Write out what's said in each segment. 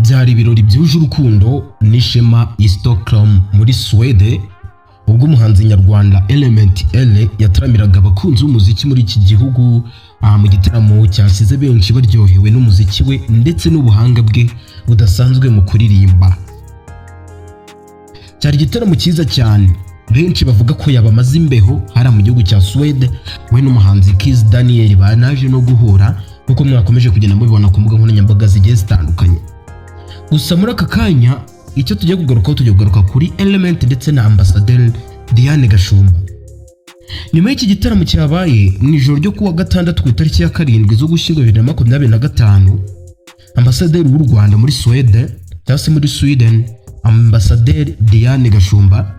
Byari ibirori byuje urukundo n'ishema i Stockholm muri Suwede, ubwo umuhanzi nyarwanda Element Eleeeh yataramiraga abakunzi b'umuziki muri iki gihugu mu gitaramo cyasize benshi baryohewe n'umuziki we ndetse n'ubuhanga bwe budasanzwe mu kuririmba. Cyari igitaramo cyiza cyane, benshi bavuga ko yabamaze imbeho hariya mu gihugu cya Suwede. We n'umuhanzi Kizz Daniel banaje no guhura, nk'uko mwakomeje kugenda mubibona ku mbuga nkoranyambaga zigiye zitandukanye. Gusa muri aka kanya icyo tugiye kugarukaho, tugiye kugaruka kuri Element ndetse na Ambasaderi Diane Gashumba. Nyuma y'iki gitaramo cyabaye mu ijoro ryo kuwa gatandatu ku itariki ya 7 z'Ugushyingo 2025, Ambasaderi w'u Rwanda muri Suwede cyangwa se muri Sweden, Ambasaderi Diane Gashumba,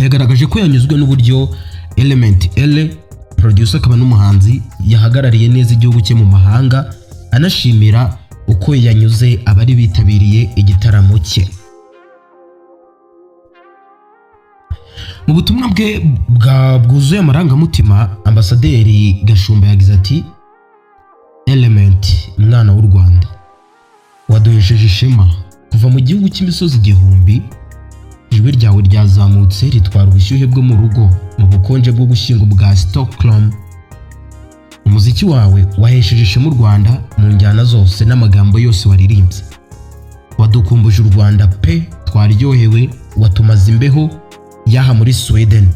yagaragaje ko yanyuzwe n'uburyo Element Eleeeh, producer akaba n'umuhanzi, yahagarariye neza igihugu cye mu mahanga, anashimira uko yanyuze abari bitabiriye igitaramo cye. Mu butumwa bwe bwuzuye amarangamutima, Ambasaderi Gashumba yagize ati: "Element, mwana w'u Rwanda, waduhesheje ishema kuva mu gihugu cy'imisozi igihumbi. Ijwi ryawe ryazamutse ritwara ubushyuhe bwo mu rugo mu bukonje bwo gushyingo bwa Stockholm. Umuziki wawe wahesheje ishema u Rwanda mu njyana zose n'amagambo yose waririmbye. Wadukumbuje u Rwanda pe, twaryohewe, watumaze imbeho y'aha muri Sweden."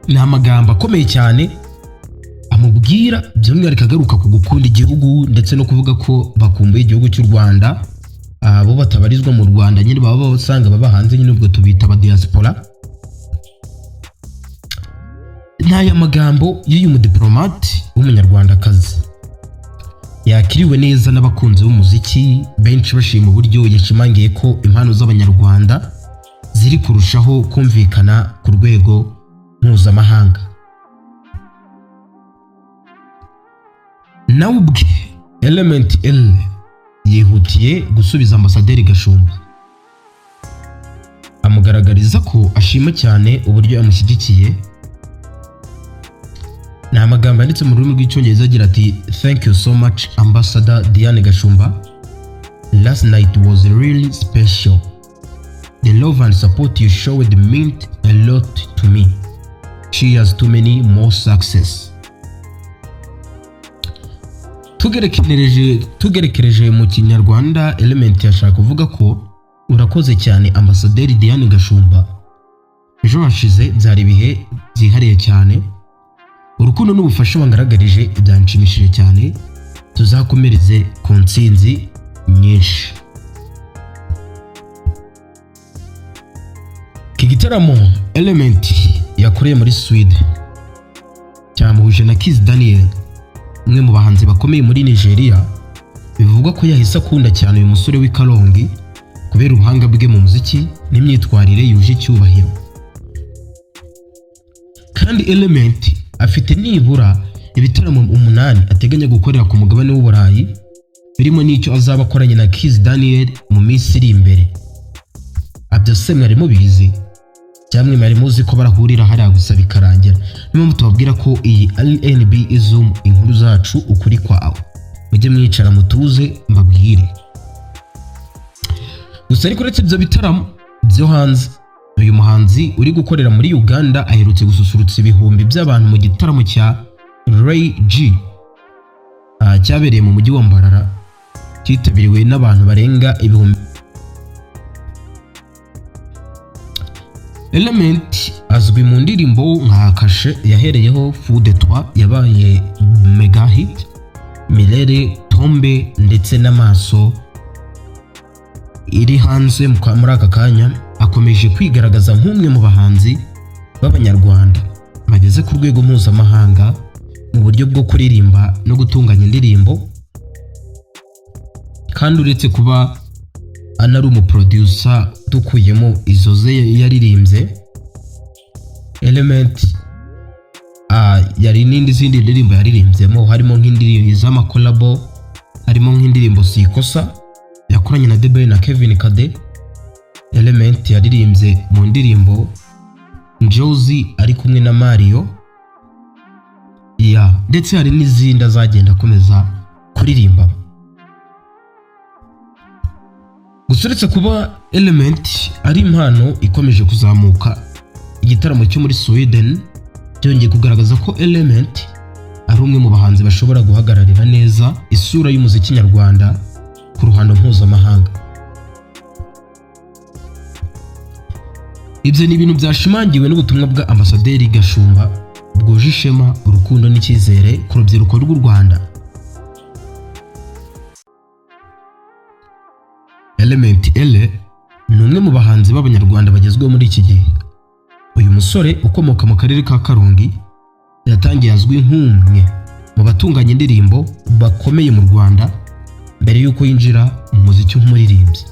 Ni amagambo akomeye cyane amubwira, by'umwihariko agaruka ku gukunda igihugu ndetse no kuvuga ko bakumbuye igihugu cy'u Rwanda. Abo batabarizwa mu Rwanda nyine baba usanga baba hanze nyine, ubwo tubita aba diaspora. Ni aya magambo y'uyu mudiplomate w'umunyarwandakazi yakiriwe neza n'abakunzi b'umuziki benshi, bashima uburyo yashimangiye ko impano z'abanyarwanda ziri kurushaho kumvikana ku rwego mpuzamahanga. Nawe ubwe Element Eleeeh yihutiye gusubiza Ambasaderi Gashumba, amugaragariza ko ashima cyane uburyo yamushyigikiye. Ni amagambo yanditse mu rurimi rw'Icyongereza agira ati: "Thank you so much, Ambassador Diane Gashumba. Last night was really special. The love and support you showed meant a lot to me. Cheers to many more success." Tugerekereje mu Kinyarwanda, Element yashaka kuvuga ko urakoze cyane Ambasaderi Diane Gashumba, ejo hashize byari ibihe byihariye cyane. Urukundo n'ubufasha wangaragarije byanshimishije cyane. Tuzakomereze ku ntsinzi nyinshi. Iki gitaramo Element yakoreye muri Sweden cyamuhuje na Kizz Daniel, umwe mu bahanzi bakomeye muri Nigeria. Bivugwa ko yahise akunda cyane uyu musore w'i Karongi kubera ubuhanga bwe mu muziki n'imyitwarire yuje icyubahiro. Kandi Element afite nibura ibitaramo 8 ateganya gukorera ku mugabane w'Uburayi, birimo n'icyo azaba akoranye na Kizz Daniel mu minsi iri imbere. Abyo se mwari mubizi, cyangwa mwari muzi ko barahurira hariya gusa bikarangira? Niyo mpamvu tubabwira ko iyi RNB Zoom, inkuru zacu ukuri kwawe. Mujye mwicara mutuze mbabwire. Gusa ariko uretse ibyo bitaramo byo hanze, uyu muhanzi uri gukorera muri Uganda aherutse gususurutsa ibihumbi by'abantu mu gitaramo cya Ray G cyabereye mu mujyi wa Mbarara, cyitabiriwe n'abantu barenga ibihumbi. Element azwi mu ndirimbo nka Kashe yahereyeho, Fou de Toi yabaye mega hit, Milele, Tombe ndetse n'Amaso iri hanze muri aka kanya. Akomeje kwigaragaza nk'umwe mu bahanzi b'abanyarwanda bageze ku rwego mpuzamahanga mu buryo bwo kuririmba no gutunganya indirimbo. Kandi uretse kuba anari umuproducer, dukuyemo izo ze yaririmbye, Element yari n'indi zindi ndirimbo yaririmbyemo, harimo nk'indirimbo z'amakolabo, harimo nk'indirimbo Sikosa yakoranye na The Ben na Kevin Kade. Element yaririmbye mu ndirimbo Njozi ari kumwe na Mario ya, ndetse hari n'izindi azagenda akomeza kuririmba. Gusa uretse kuba Element ari impano ikomeje kuzamuka, igitaramo cyo muri Sweden byongeye kugaragaza ko Element ari umwe mu bahanzi bashobora guhagararira neza isura y'umuziki nyarwanda ku ruhando mpuzamahanga. Ibyo ni ibintu byashimangiwe n'ubutumwa bwa Ambasaderi Gashumba bwuje ishema, urukundo n'icyizere ku rubyiruko rw'u Rwanda. Element Eleeeh ni umwe mu bahanzi b'Abanyarwanda bagezweho muri iki gihe. Uyu musore ukomoka mu karere ka Karongi yatangiye azwi nk'umwe mu batunganya indirimbo bakomeye mu Rwanda mbere y'uko yinjira mu muziki nk'umuririmbyi.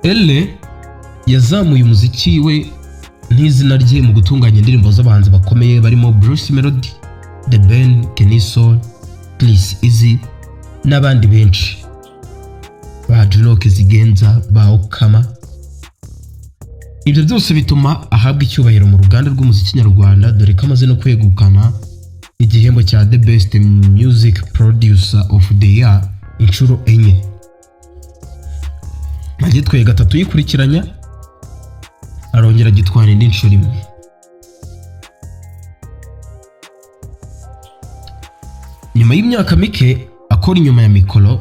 Eleeeh yazamuye umuziki we n'izina rye mu gutunganya indirimbo z'abahanzi bakomeye barimo Bruce Melody, The Ben, Kenny Sol, Chris Eazy n'abandi benshi, ba Juno Kizigenza, ba Okama. Ibyo byose bituma ahabwa icyubahiro mu ruganda rw'umuziki nyarwanda, dore ko amaze no kwegukana igihembo cya The Best Music Producer of the Year inshuro 4. Agitwaye 3 yikurikiranya, arongera agitwara indi nshuro 1. Nyuma y'imyaka mike akora inyuma ya mikoro,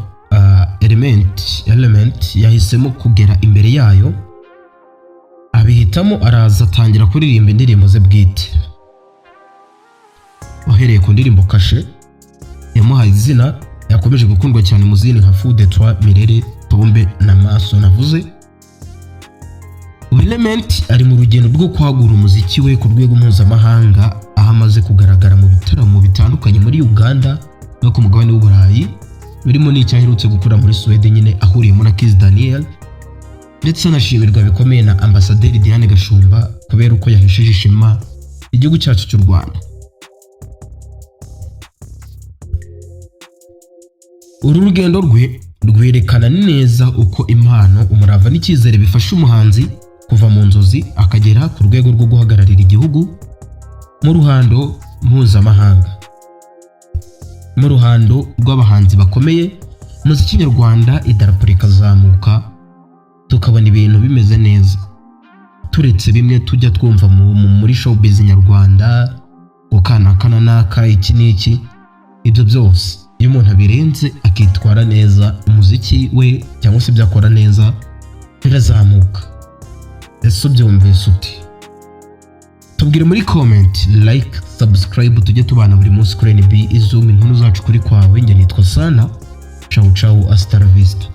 Element yahisemo kugera imbere yayo, abihitamo araza atangira kuririmba indirimbo ze bwite. Uhereye ku ndirimbo Kashe yamuhaye izina, yakomeje gukundwa cyane mu zindi nka Fou de Toi, Mirere, Tombe na Maso navuze. Element ari mu rugendo rwo kwagura umuziki we ku rwego mpuzamahanga, aho amaze kugaragara mu bitaramo bitandukanye muri Uganda no ku mugabane w'Uburayi, birimo n'icyo aherutse gukora muri Suwede nyine ahuriyemo na Kiss Daniel, ndetse anashimirwa bikomeye na Ambasaderi Diane Gashumba kubera uko yahesheje ishema igihugu cyacu cy'u Rwanda. Uru rugendo rwe rwerekana neza uko impano, umurava n'icyizere bifasha umuhanzi kuva mu nzozi akagera ku rwego rwo guhagararira igihugu mu ruhando mpuzamahanga. Mu ruhando rw'abahanzi bakomeye, umuziki nyarwanda idarapo rikazamuka, tukabona ibintu bimeze neza, turetse bimwe tujya twumva muri showbiz nyarwanda ngo kanaka na naka iki n'iki. Ibyo byose iyo umuntu abirenze akitwara neza, umuziki we cyangwa se ibyo akora neza birazamuka. Ese ubyumvise uti? Tubwire muri comment, like, subscribe, tujye tubana buri munsi kuri NB Izumi, inkuru zacu kuri kwawe. Njye nitwa Sana. Ciao ciao, hasta la vista.